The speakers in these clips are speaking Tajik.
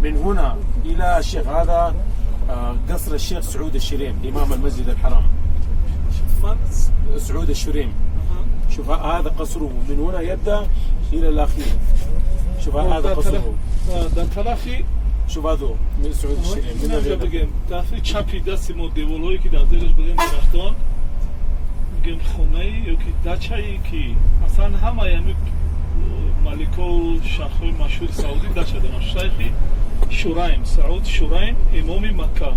من هنا الى الشيخ هذا قصر الشيخ سعود الشريم، امام المسجد الحرام. من سعود الشريم، شوف هذا قصره، من هنا يبدا الى الاخير. شوف هذا قصره. Дар тарафи شوف هذا من سعود الشريم من инҷа هنا. Бигем, тарафи чапи дасти мо, деворҳое ки дар зераш будем, дарахтон, бигем, хонаи ёки дачае ки аслан ҳамаи ҳами маликову шахсҳои машҳури саудӣ дача доранд. Шайхи Шурайм, Сауд Шурайм, имоми Макка,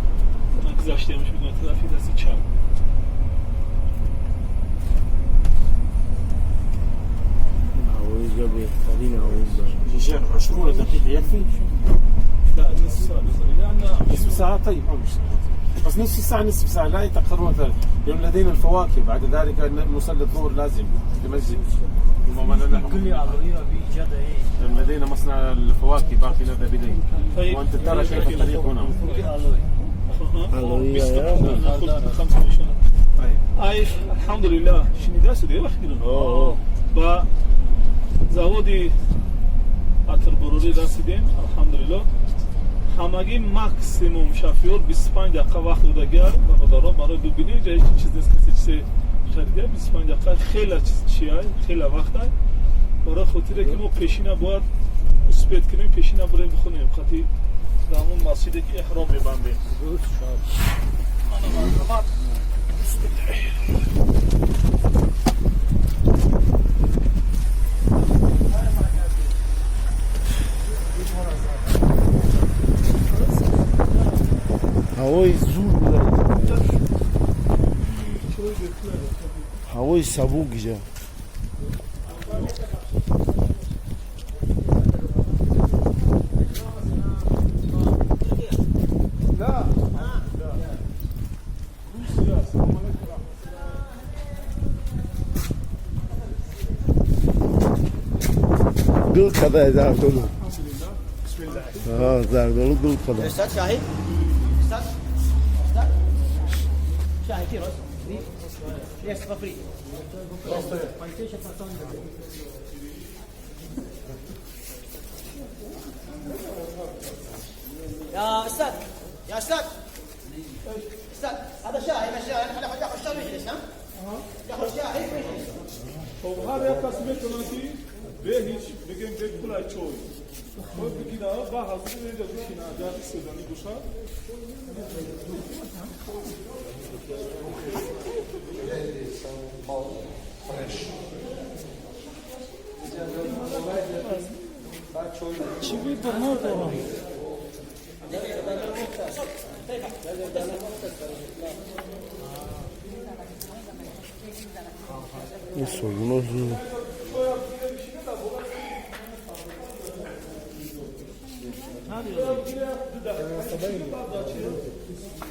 гузаштемш, бигем, тарафи дасти чап. ҳавоиҷа беҳтарин ҳавои дорад. يا شيخ، 20 دقيقة يكفي؟ لا، نصف ساعة لأن نصف ساعة، طيب، أو مش بس نصف ساعة، نصف ساعة، لا يتأخرون مثلا لأن لدينا الفواكه، بعد ذلك نصلي الظهر لازم في المسجد، ثم لأن لدينا مصنع الفواكه باقي نذهب إليه. طيب. وأنت ترى كيف الطريق هنا. طيب. Ай, алҳамдулиллаҳ, шунида шуд, вақт ба заводи атирбурорӣ расидем, алҳамдулиллоҳ. Ҳамагӣ максимум шофёр 25 дақиқа вақт додагар, бародаро, барои бибинӣ. Ҷа ҳеҷ чиз нест, касе чизе харида, 25 дақиқа хела чиз чия, хела вақта, барои хотире ки мо пешина бояд успеть кунем, пешина бурем, бихонем хати дар ҳамон масҷиде ки эҳром мебандем. Мана, марҳамат. Бисмиллаҳ. Ҳавои зур буда, ҳавои сабук ҷа. لا لا، روسيا. السلام عليكم ورحمة الله. Гул кадай зардолу. الحمد لله، بسم الله. Зардолу гул кадай. استاذ شاهي، استاذ، استاذ شاهي كيلو ليش free؟ يا استاذ، يا استاذ، استاذ، هذا شاهي، ما شاهي، خليه ياخذ شاي ويجلس، ها، ياخذ شاهي ويجلس. خب ҳар як кас метавонад ки бе ҳеҷ, бигем, бе пулай чой бояд бигира ба ҳазур инҷа бишина, агар истеъдонӣ бошад. Чӣ выбор надорам. Ин собуно зур.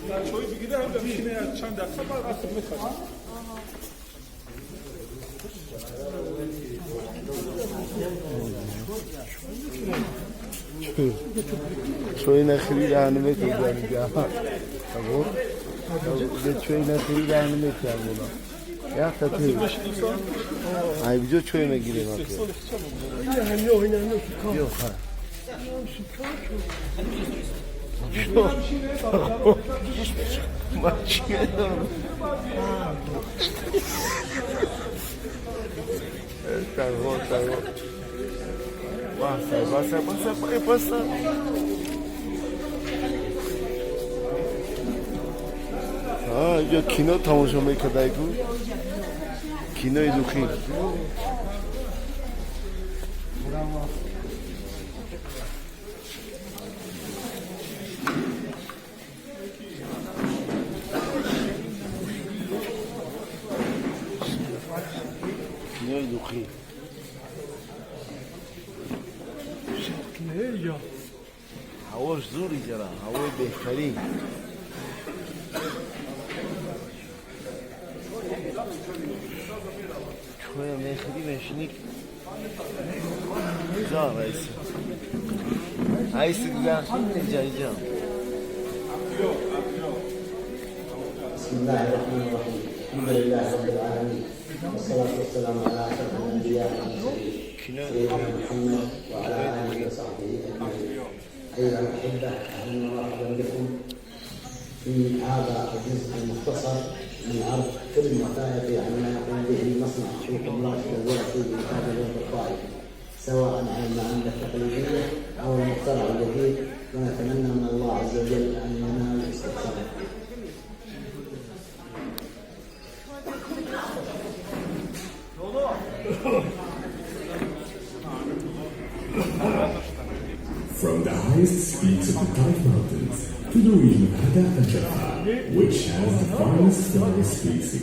Дар чой бигира, ҳамда бишина як чанд дақиқа, баъд аср мехарад. Чой нахӯри, раҳ наметавонӣ. Чой нахӯри, раҳ наметавонам. Якта ту ай биҷо чой мегирем. Ё ха. Ман чӣ медонам? Тағо, тағо. Баса, баса, баса, баса. Инҷо кино тамошо мекардай ку. Кинои духӣ. Кинои духӣ. Ҳавош зур иҷара, ҳавои беҳтарин. Чоя мехӯрӣ, мешинӣ. За раиси. Раиси иҷа, иҷа. بسم الله الرحمن الرحيم، الحمد لله رب العالمين، والصلاة والسلام على أشرف الأنبياء والمرسلين، سيدنا محمد وعلى آله وصحبه أجمعين. أيها الأحبة، أهلا ومرحبا بكم في هذا الجزء المختصر من عرض فيلم وثائقي عن ما يقوم به مصنع شوق بلاك الورقي لإنتاج الورد الطائفي، سواء عن المعامل التقليدية أو المخترع الجديد، ونتمنى من الله عز وجل أن ينال استحسانكم. From the highest peaks of the Taif Mountains to the region of Hada and Jaffa, which has the finest flower species.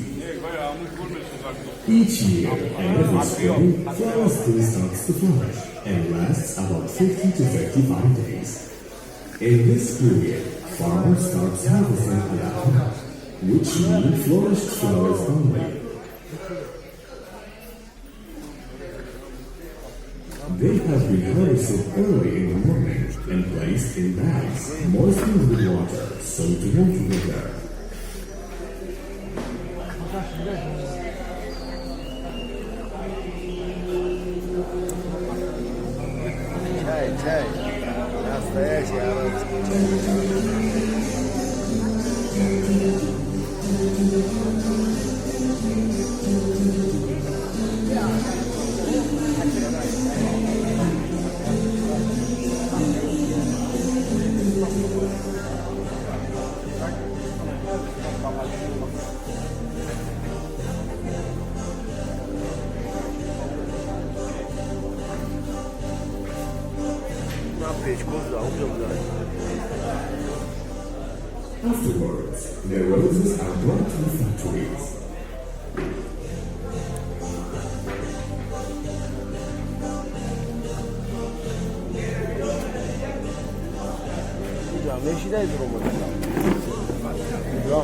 Each year and every spring, flower spring starts to flourish and lasts about 50 to 35 days. In this period, farmers start harvesting al, which mean flourished flowers only. They have been harvested early in the morning and placed in bags moistened with water so to not wither. Чай, чай. Настоящий арабский чай. На печку заумел. Afterwards, the roses are brought to the factories. Мешидай дуромад. Да.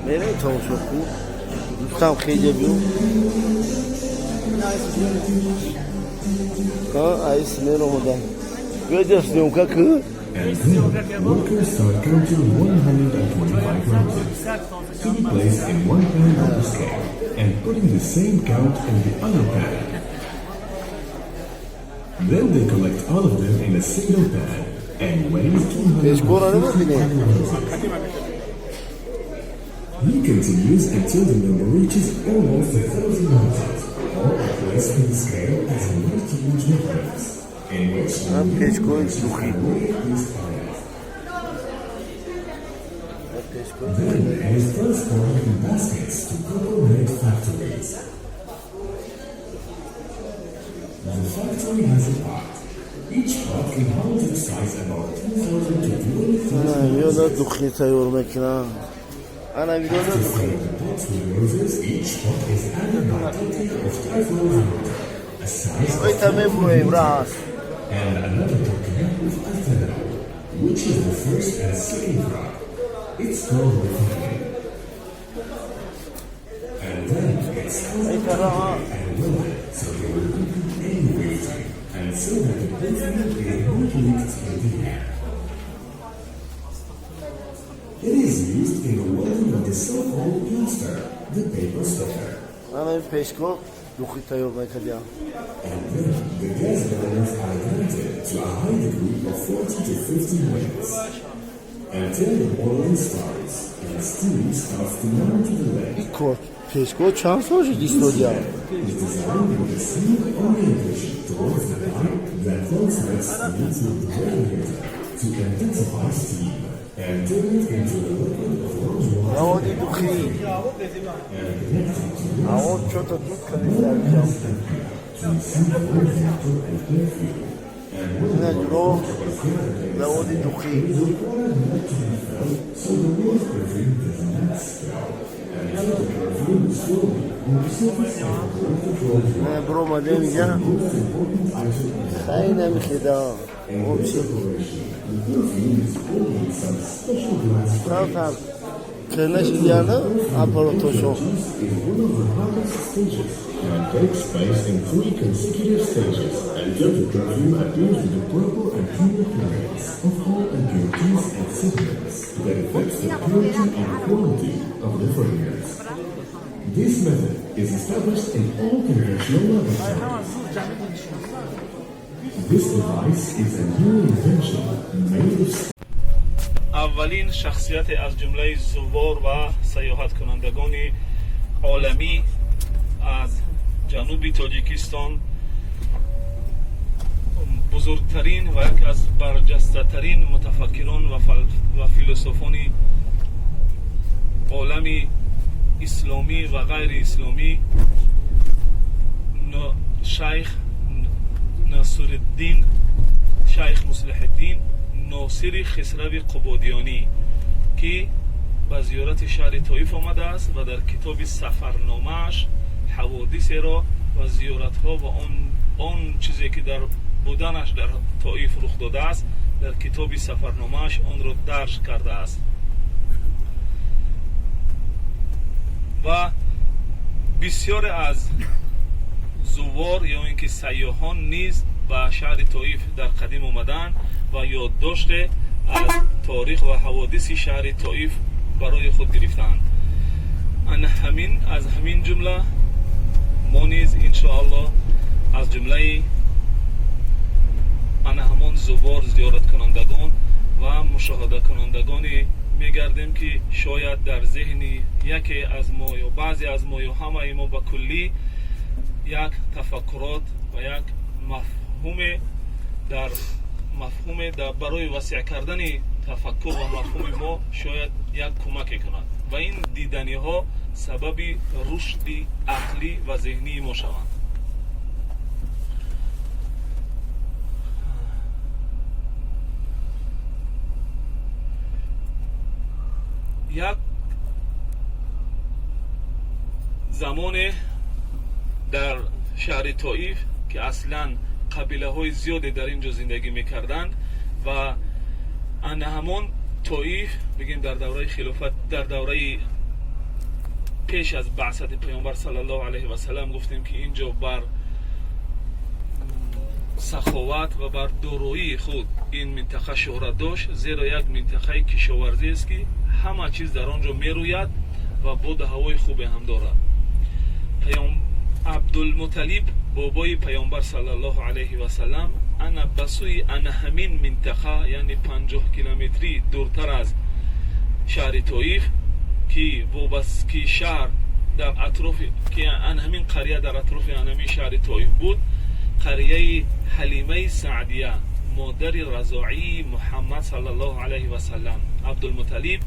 Мерем тамошо кун. Дӯстам хеле биё. Ха, ай смер омада. Биё съёмка ку. And then workers start counting 125 roses to be placed in one pan of the scale and putting the same count in the other pan. Then they collect all of them in a single pan and weigh Пешкора намебинем. 255 roses. He continues until the number reaches almost 1,000 roses, all are placed in the scale as a huge reference, in which the Пешкои духи. weight is added. Пешкои. Then it is transported in baskets to copper-made factories. The factory has a pot. Each pot can hold its size about 2,000 to 20,000 Ёда духи тайёр мекунам. Ана видода After духи. filling the pots with roses, each pot is added by total of Taif rose water, a size of Ойта мебуроем раз. and another token of ethanol, which is the first and second drug. It's called refining. And then it's covered and welded so they will not be any wasting, and so that the perfume is not leaked in the air. It is used in the welding of the so-called plaster, the paper sticker. Ана ин пешко духи тайёр мекардиам. And then the gas burners are ignited to a high degree of 40 to 50 minutes until the boiling starts and steam starts to mount to the lid. Ин пешко чанд сол шуд истодиам? Is designed with a smooth orientation towards the pipe that transmits steam to the radiator to intensify steam and turn it into a liquid of rose water Заводи духи. And connected to Авод чё-то дуд кардиам. to receive rose water and perfume. And when Ина the ҷуро water is gathered in заводи духи. it is required not to be filled so the rose perfume does not spill until the perfume is slowly on the surface of the rose Ина биромадем инҷа. Most important item in the Хай намехеда. In this operation, the perfume is poured in some special glass Камтар frames. кӯна шидияна аппаратошон. Is one of the hardest stages and takes place in three consecutive stages until the perfume appears with the proper and pure appearance of all impurities and sediments that affects the purity and quality of the fragrance. This method is established in all conventional laboratories. This device is a new invention made of Аввалин шахсияте аз ҷумлаи зувор ва сайёҳаткунандагони оламӣ аз ҷануби Тоҷикистон, бузургтарин ва яке аз барҷастатарин мутафаккирон ва философони олами исломӣ ва ғайри исломӣ, шайх Насриддин, шайх Муслиҳиддин Носири Хисрави Қубодиёнӣ, ки ба зиёрати шаҳри Тоиф омадааст ва дар китоби сафарномааш ҳаводисеро ва зиёратҳо ва он чизе ки дар буданаш дар Тоиф рух додааст, дар китоби сафарномааш онро дарҷ кардааст. Ва бисёре аз зувор ё ин ки сайёҳон низ ба шаҳри Тоиф дар қадим омадаанд ва ёддоште аз торих ва ҳаводиси шаҳри Тоиф барои худ гирифтаанд. Ана ҳамин аз ҳамин ҷумла мо низ иншоаллоҳ аз ҷумлаи ана ҳамон зувор, зиёраткунандагон ва мушоҳадакунандагоне мегардем, ки шояд дар зеҳни яке аз мо ё баъзе аз мо ё ҳамаи мо ба куллӣ як тафаккурот ва як мафҳуме дар барои васеъ кардани тафаккур ва мафҳуми мо шояд як кӯмаке кунад ва ин диданиҳо сабаби рушди ақлӣ ва зеҳнии мо шаванд. Як замоне дар шаҳри Тоиф, ки аслан қабилаҳои зиёде дар ин ҷо зиндагӣ мекарданд ва ана ҳамон Тоиф бигем дар давраи хилофат, дар давраи пеш аз баъсати Паёмбар саллаллоҳу алайҳи васалам, гуфтем, ки ин ҷо бар саховат ва бар дороии худ ин минтақа шӯҳрат дошт, зеро як минтақаи кишоварзӣ аст, ки ҳама чиз дар он ҷо мерӯяд ва боду ҳавои хубе ҳам дорад. Абдулмуталиб, бобои Паёмбар саллаллоҳу алайҳи васалам, ана ба сӯи ана ҳамин минтақа, яъне 50 километрӣ дуртар аз шаҳри Тоиф, ки шаҳр дар атрофи, ки ана ҳамин қария дар атрофи ана ҳамин шаҳри Тоиф буд, қарияи Ҳалимаи Саъдия, модари разоии Муҳаммад саллаллоҳу алайҳи васалам, Абдулмуталиб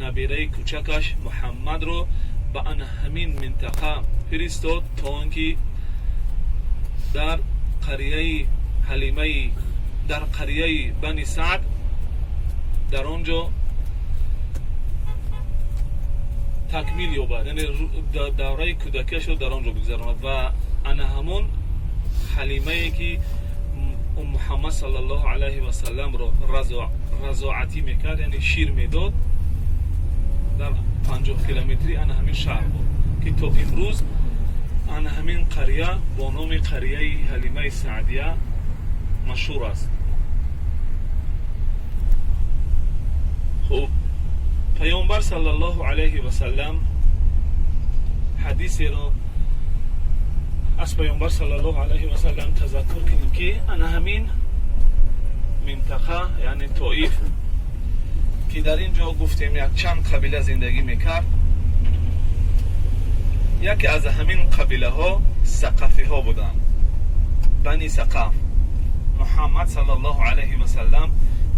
набираи кӯчакаш Муҳаммадро ба ана ҳамин минтақа фиристод, то он ки дар қарияи Ҳалимаи, дар қарияи Бани Саъд дар он ҷо такмил ёбад, яъне давраи кӯдакиашро дар он ҷо бигзаронад. Ва ана ҳамон Ҳалимае, ки Муҳаммад саллаллоҳу алайҳи васалламро разоатӣ мекард, яъне шир медод, дар 50 километрӣ ана ҳамин шаҳр буд, ки то имрӯз ана ҳамин қария бо номи қарияи Ҳалимаи Саъдия машҳур аст. Хуб, Паёмбар саллаллоҳу алайҳи васаллам, ҳадисеро аз Паёмбар саллаллоҳу алайҳи васаллам тазаккур кунем, ки ана ҳамин минтақа, яъне Тоиф, ки дар ин ҷо гуфтем як чанд қабила зиндагӣ мекард, яке аз ҳамин қабилаҳо сақафиҳо буданд, Бани Сақаф. Муҳаммад саллаллоҳу алайҳи васаллам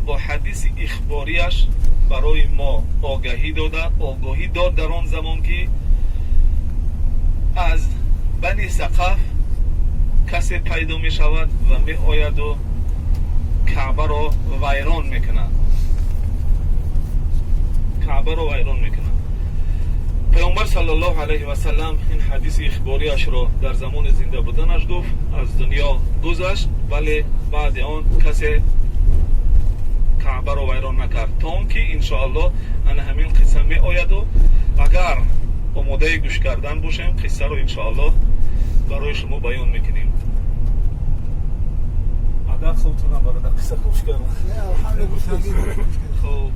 бо ҳадиси ихборияш барои мо огаҳӣ дода, огоҳӣ дод дар он замон, ки аз Бани Сақаф касе пайдо мешавад ва меояду Каъбаро вайрон мекунад, Каъбаро вайрон мекунад. Паёмбар саллаллоҳу алайҳи васаллам ин ҳадиси ихбориашро дар замони зинда буданаш гуфт, аз дунё гузашт, вале баъди он касе Каъбаро вайрон накард, то он ки иншоаллоҳ ана ҳамин қисса меояду агар омодаи гӯш кардан бошем, қиссаро иншоаллоҳ барои шумо баён мекунем. Агар худтона бародар қисса гӯш кардан. Хуб.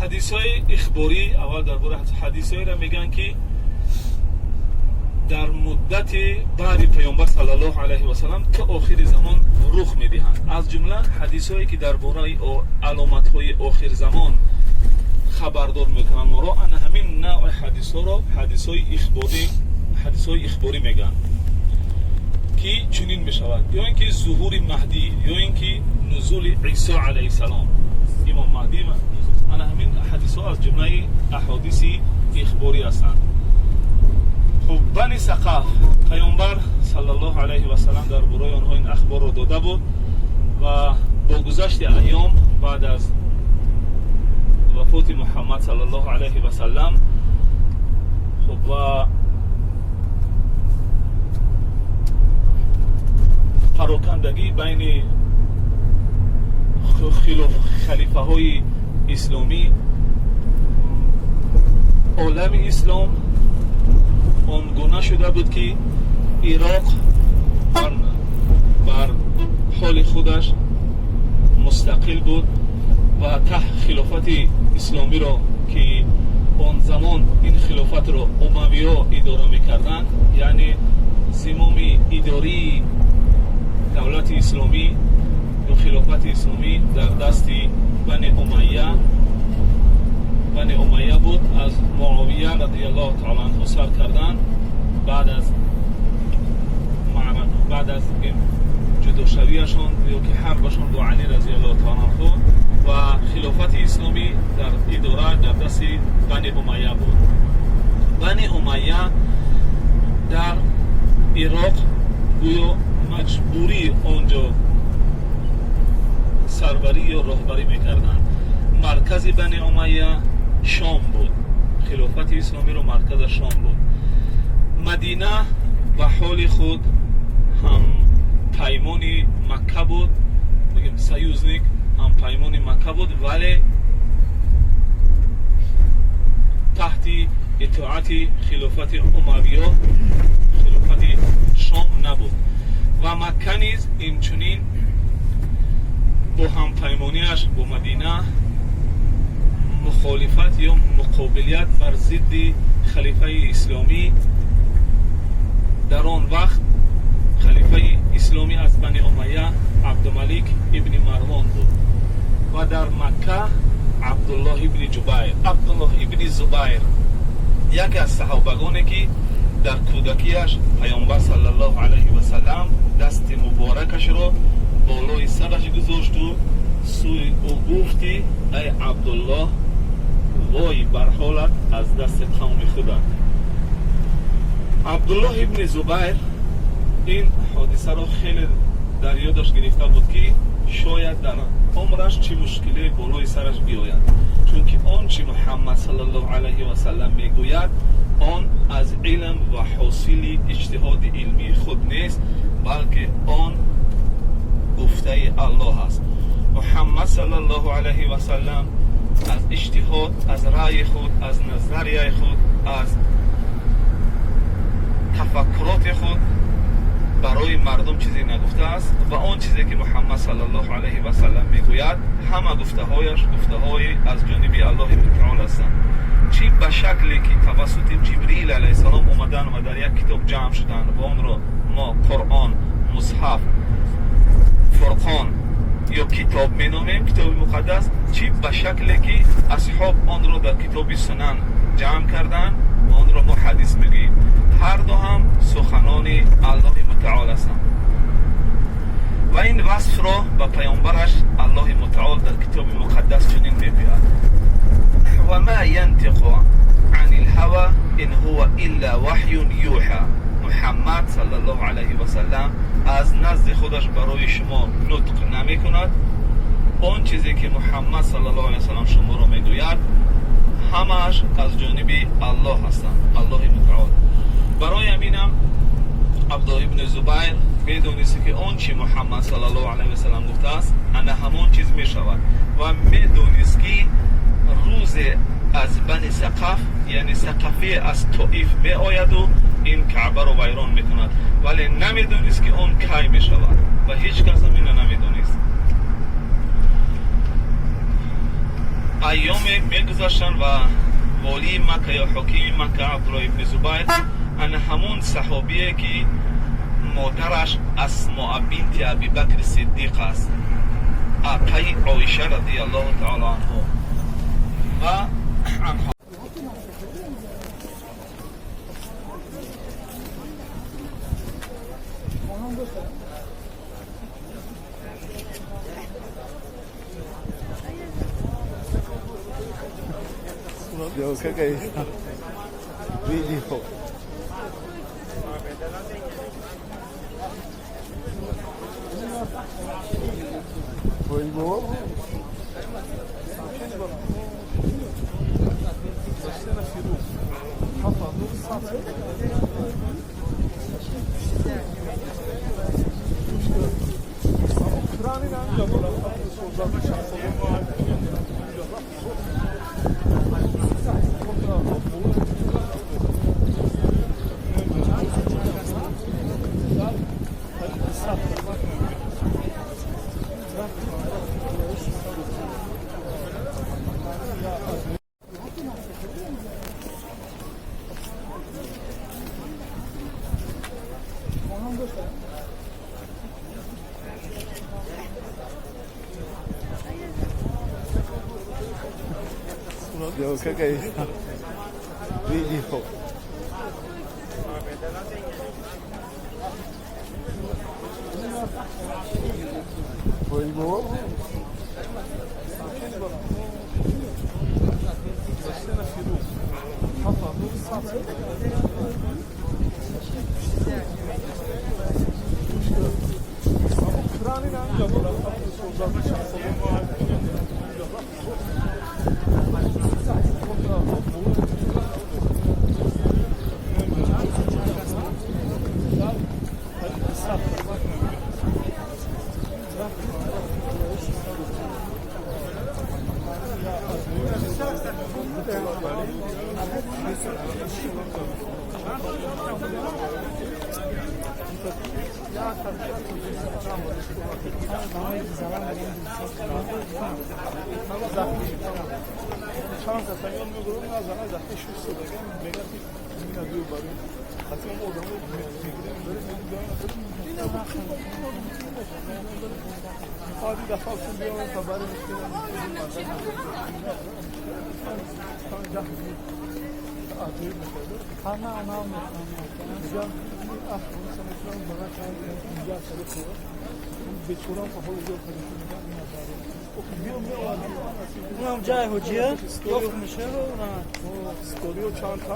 Ҳадисҳои ихборӣ, аввал дар бораи ҳадисҳоеро мегӯянд, ки дар муддати баъди Паёмбар саллаллоҳу алайҳи васалам то охири замон рух медиҳанд. Аз ҷумла ҳадисҳое, ки дар бораи аломатҳои охирзамон хабардор мекунанд моро, ана ҳамин навъи ҳадисҳоро ҳадисҳои ихборӣ мегӯянд, ки чунин мешавад: ё ин ки зуҳури Маҳдӣ, ё ин ки нузули Исо алайҳиссалом, имом Маҳдӣ. Ана ҳамин ҳадисҳо аз ҷумлаи аҳодиси ихборӣ ҳастанд. Хуб, Бани Сақаф, Паёмбар саллаллоҳу алайҳи васалам дар бораи онҳо ин ахборро дода буд ва бо гузашти айём баъд аз вафоти Муҳаммад саллаллоҳу алайҳи васалам, хуб, ва парокандагӣ байни халифаҳои исломӣ, олами ислом он гуна шуда буд, ки Ироқ бар ҳоли худаш мустақил буд ва таҳ хилофати исломиро, ки он замон ин хилофатро умавиё идора мекарданд, яъне зимоми идории давлати исломӣ ё хилофати исломӣ дар дасти Бани Умайя буд, аз Муовия радиаллоҳу таала анҳу сар кардан, баъд аз ҷудошавиашон ё ки ҳарбашон бо Али разиаллоҳу таала анҳу, ва хилофати исломӣ дар идора дар дасти Бани Умайя буд. Бани Умайя дар Ироқ гӯё маҷбурӣ он ҷо сарварӣ ё роҳбарӣ мекарданд. Маркази Бани Умайя Шом буд, хилофати исломиро марказа Шом буд. Мадина ба ҳоли худ ҳам паймони Макка буд, бигем, союзник, ҳампаймони Макка буд, вале таҳти итоати хилофати умавиё, хилофати Шом набуд. Ва Макка низ инчунин бо ҳампаймониаш бо Мадина мухолифат ё муқобилият бар зидди халифаи исломӣ. Дар он вақт халифаи исломӣ аз Бани Умайя Абдумалик ибни Марвон буд ва дар Макка Абдуллоҳ ибни Ҷубайр, Абдуллоҳ ибни Зубайр, яке аз саҳобагоне, ки дар кӯдакиаш Паёмбар саллаллоҳу алайҳи васалам дасти муборакашро болои сараш гузошту сӯи ӯ гуфти: «Ай Абдуллоҳ, вой бар ҳолат аз дасти қавми худат». Абдуллоҳ ибни Зубайр ин ҳодисаро хеле дар ёдаш гирифта буд, ки шояд дар умраш чӣ мушкиле болои сараш биёяд, чунки он чи Муҳаммад саллаллоҳу алайҳи васалам мегӯяд, он аз илм ва ҳосили иҷтиҳоди илмии худ нест, балки он гуфтаи Аллоҳ аст. Муҳаммад саллаллоҳу алайҳи васалам аз иҷтиҳод, аз раъйи худ, аз назарияи худ, аз тафаккуроти худ барои мардум чизе нагуфтааст. Ва он чизе, ки Муҳаммад саллаллоҳу алайҳи васалам мегӯяд, ҳама гуфтаҳояш гуфтаҳои аз ҷониби Аллоҳи мутаол ҳастанд, чӣ ба шакле, ки тавассути Ҷибрил алайҳиссалом омадан ва дар як китоб ҷамъ шуданд ва онро мо Қуръон, Мусҳаф, Фурқон ё китоб меномем, китоби муқаддас, чӣ ба шакле, ки асҳоб онро дар китоби Сунан ҷамъ карданд ва онро мо ҳадис мегӯем, ҳар ду ҳам суханони Аллоҳи мутаол ҳастанд. Ва ин васфро ба паёмбараш Аллоҳи мутаол дар китоби муқаддас чунин мегӯяд: وما ينطق عن الهوى إن هو إلا وحي يوحى. Муҳаммад саллаллоҳу алайҳи васалам аз назди худаш барои шумо нутқ намекунад. Он чизе, ки Муҳаммад саллаллоҳу алайҳи васалам шуморо мегӯяд, ҳамааш аз ҷониби Аллоҳ ҳастанд, Аллоҳи мутаол. Барои ҳаминам Абдуллоҳ ибни Зубайр медонист, ки он чи Муҳаммад саллаллоҳу алайҳи васалам гуфтааст, ана ҳамон чиз мешавад, ва медонист, ки рӯзе аз Бани Сақаф, яъне сақафие аз Тоиф меояду ин Каъбаро вайрон мекунад, вале намедонист, ки он кай мешавад, ва ҳеҷ кас ҳам ина намедонист. Айёме мегузаштанд ва волии Макка ё ҳокими Макка Абдулло ибни Зубайр, ана ҳамун саҳобие, ки модараш Асмоа бинти Абибакри Сиддиқ аст, апаи Оиша радиаллоҳу таоло анҳу ва анҳо. Съемка конечно. Видео. Пойму. Съемка конечно. Видео. Пойму. اونم جای حجیه گفت میشه. Чанд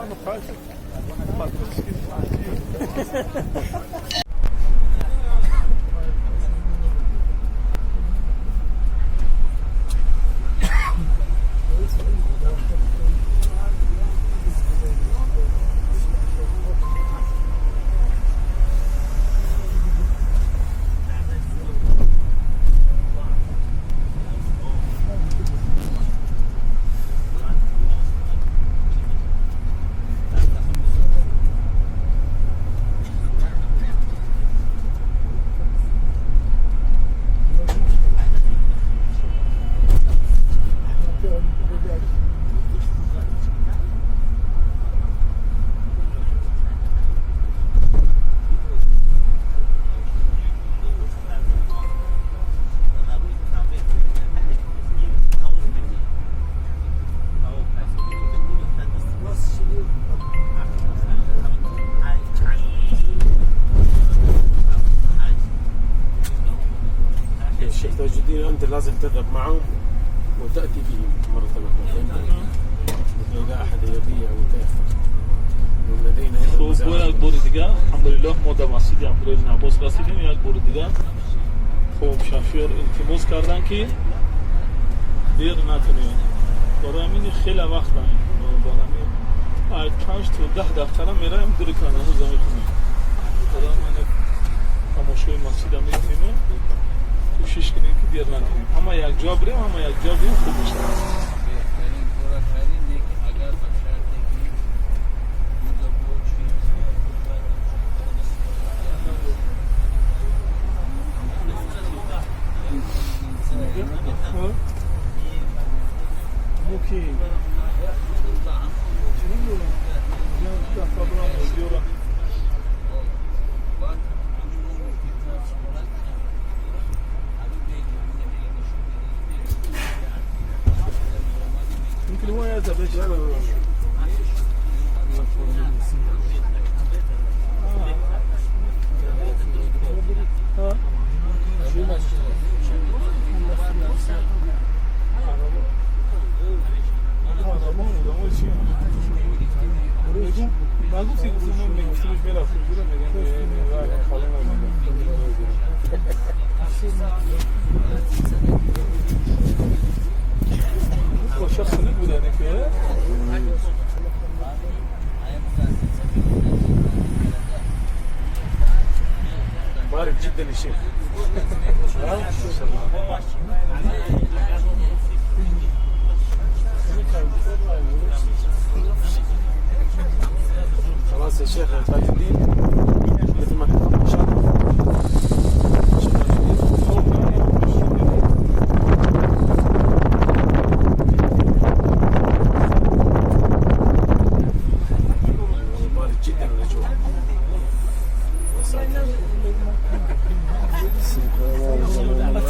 الشيخ تاج الدين، انت لازم تذهب معهم وتاتي بهم مره اخرى، فهمت؟ مثل اذا احد يبيع وتاخر لدينا. Хуб, бо як бори дигар, алҳамдулиллоҳ, мо дар масҷиди Абдулло ибни Аббос расидем. Як бори дигар, хуб, шофёр илтимос карданд, ки дер накунем. Барои ҳамин хеле вақт, барои 5 то 10 дақиқара мераем, ду ракат намоза мекунем. Барои ҳамин тамошои масҷида мекунем. Кӯшиш кунем, ки дер накунем, ҳама якҷо бирем, ҳама якҷо бирем, хуб мешавад. Беҳтарин кора кардем, лекин агар ба шарте ки рӯза боши. لا لا لا. Одамо чи нагуфти, гуфтем, мегуфтимш, мерафтем ҷура, мегем, холе мегем. Қошақ сунук буда неки. بارد جدا يا شيخ. ها ما شاء الله. خلاص يا شيخ تاج الدين، مثل ما اتفقنا ان شاء الله. شيخ تاج الدين. بارد جدا الاجواء، يا ساتر.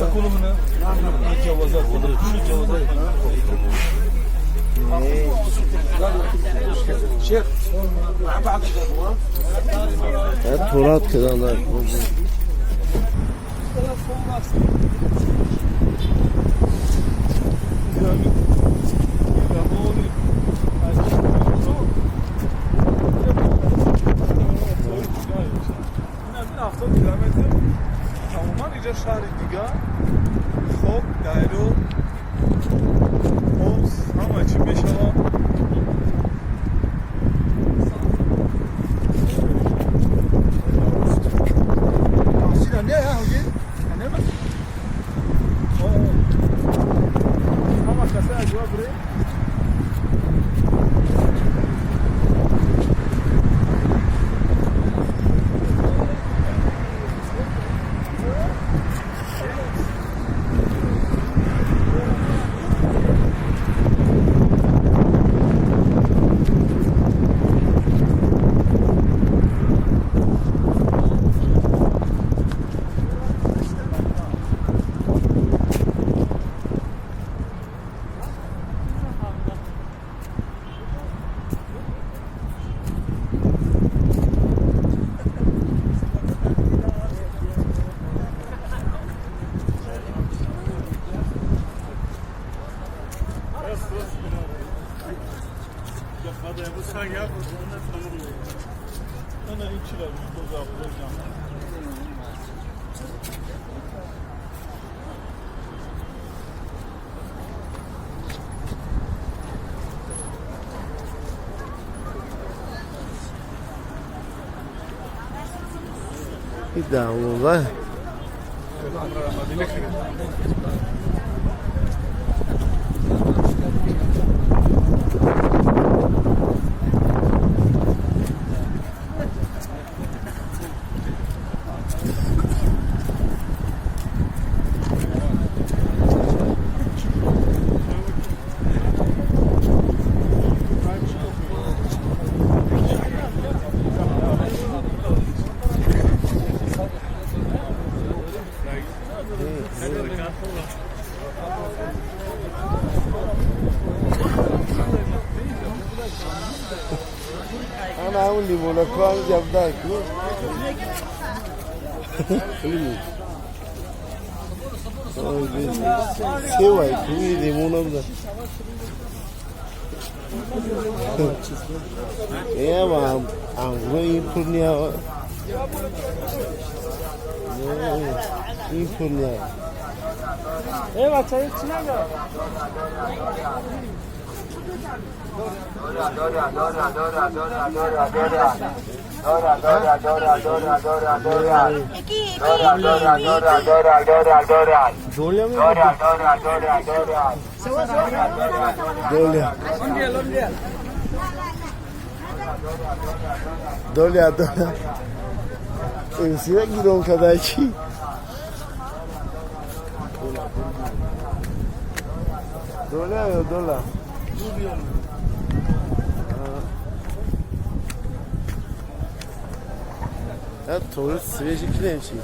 تكون هنا الجوازات، شو الجوازات؟ شيخ، مع بعض الأبواب. Torat kıranlar. 70 километр тамоман иҷа шаҳри дигар, хок, дайро, об, ҳама чӣ мешавад. Ҳама каса аҷоба бире. Ана ин чира боза. Bir daha والله. Ana un limon kwa jamda ku. Limon. Севай ку лимонам да. Е, ма ангро ин пурния. ин пурния. Э, бача, чӣ нага? Доля ми? Доля. Доля, доля. Сира гирон кадай чӣ? Доля ё доля? Толи свежий килем чӣ?